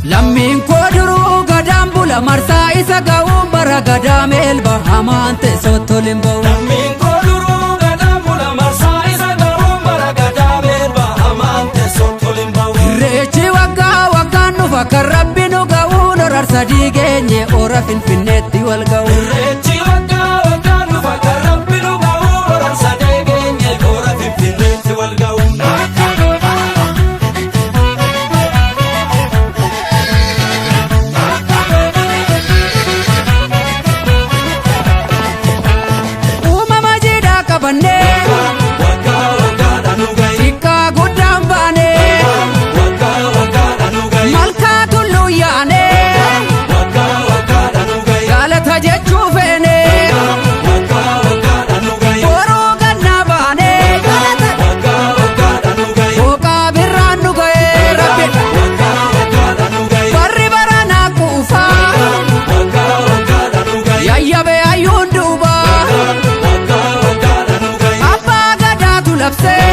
Lammiin koo duruu gadaan bula marsaa isa ga'uun bara gadaa meelba hamaan teessootti ol hin ba'u. Lammiin koo duruu gadaan bula marsaa isa ga'uun bara gadaa meelba hamaan teessootti ol hin ba'u. Irreechi waggaa waggaan dhufa kan rabbi nu ga'uun horar sadii geenye hora finfinneetti wal ga'u. Irreechi waggaa waggaan dhufa kan rabbi nu ga'uun horar sadee geenye hora finfinneetti wal ga'u. Uumama jiidhaa qabannee Waggaa waggaadhaan nu ga'i. xiqqaa guddaan baanee Waggaa waggaadhaan nu ga'i. malkaa tulluu yaanee Waggaa waggaadhaan nu ga'i. galata jechuu feenee Waggaa waggaadhaan nu ga'i. boruu gannaa baanee galata Waggaa waggaadhaan nu ga'i. hooqaa birraan nu ga'ee rabbi Waggaa waggaadhaan nu ga'i. barri baranaa quufaa Waggaa waggaadhaan nu ga'i. yayyabee hayyuun duubaa Waggaa waggaadhaan nu ga'i. abbaa gadaatu labsee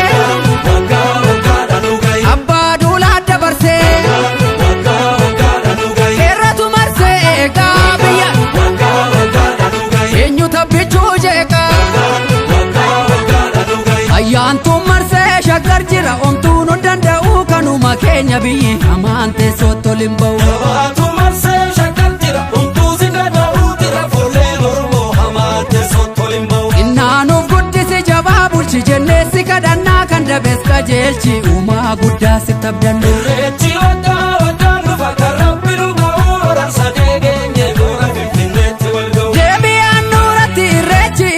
Waggaa waggaadhaan nu ga'i. abbaa duulaa dabarsee Waggaa waggaadhaan nu ga'i. seeratu marsee eegaa biyya Waggaa waggaadhaan nu ga'i. eenyu tabbichuu jeeqaa Waggaa waggaadhaan nu ga'i. ayyaantuun marsee shaggar jira omtuun hin danda'u kanuma keenya biyyi hamaan teessootti ol hin ba'u. Gabaatu marsee shakkal jira. Homtuu si danda'uu jira. Fuulleen Oromoo hamaan teessootti ol hin ba'u. Innaanuuf guddisi jabaa bulchi jennee si kadhannaa kan dabees qajeelchi uumaa guddaa si tabdannu. Irreechi waggaa waggaan dhufa kan rabbi nu ga'uu horar sadee geenye hora finfinneetti wal ga'u. Deebi'aan nuuratti irreechi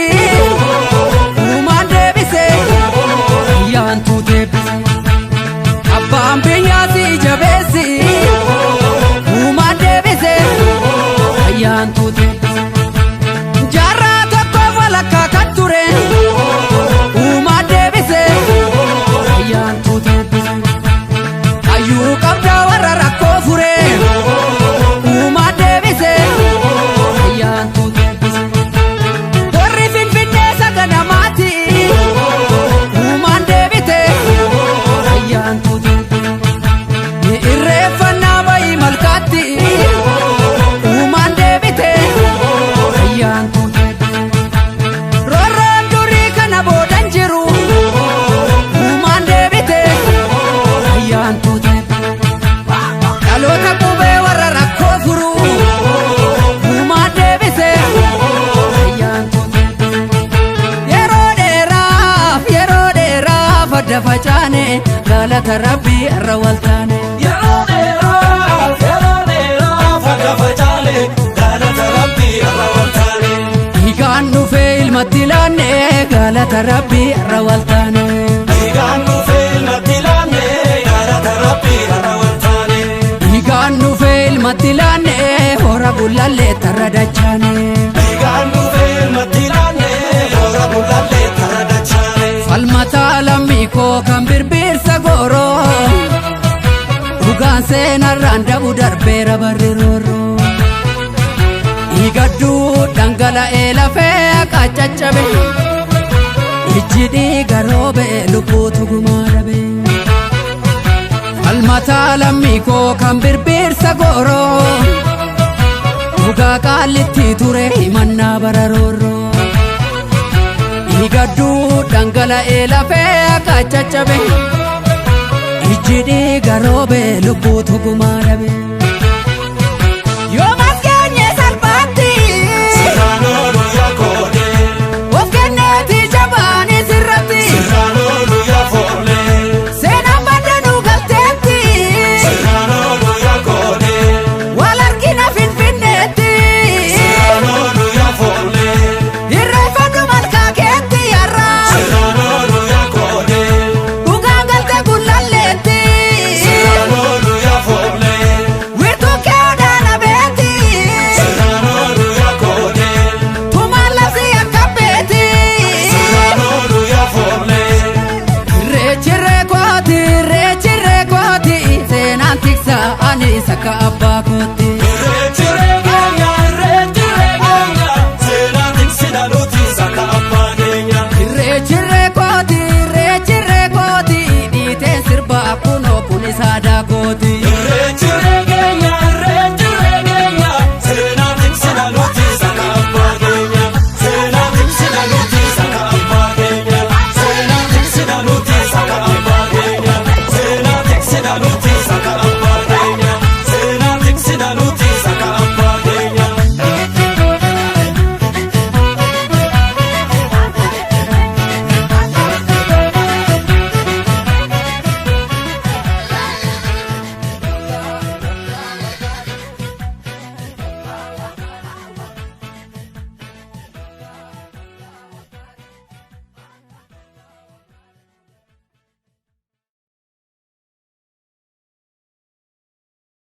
uumaan deebise ayyaantuu deebise abbaan biyyaa si jabeessi uumaan deebise ayyaantuu deebise jaarraa tokko walakkaa kan ture uumaan deebise ayyaantuu deebise hayyuu qabdaa warra rakkoo fure uumaan deebise ayyaantuu deebise. Warri Finfinnee saganamaati uumaan deebite ayyaantuu deebite. Ni irreeffannaa bayii malkaatti uumaan deebite ayyaantuu deebite. Roorroon durii kana boodan jiru uumaan deebite ayyaantuu deebite. Dhaloota qubee warra rakkoo furu uumaan deebise ayyaantuu deebise. Yeroo dheeraaf yeroo dheeraaf adda facaane galata rabbii irra waltaane. Yeroo dheeraaf yeroo dheeraaf adda facaane galata rabbii irra waltaane. Dhiigaan dhufee ilmatti laanne galata rabbii irra waltaane. Dhiigaan dhufee ilmatti laanne galata rabbii irra waltaane. Dhiigaan dhufee ilmatti laanne hora gullallee tarra dachaane. Dhiigaan dhufee ilmatti laanne hora bulallee tarra dachaane. Falmataa lammii koo kan birbirsa gooroo dhugaan seenarraan dabu darbeera barri roorroo. Dhiigadduu dhangala'ee lafee akka caccabe ijji dhiiga roobe lubbuutu gumaa dhabe. Falmataa lammii koo kan birbirsa gooroo dhugaa qaallitti ture himannaa bara roorroo. Dhiigadduu dhangala'ee lafee akka caccabe ijji dhiiga roobe lubbuutu gumaa dhabe.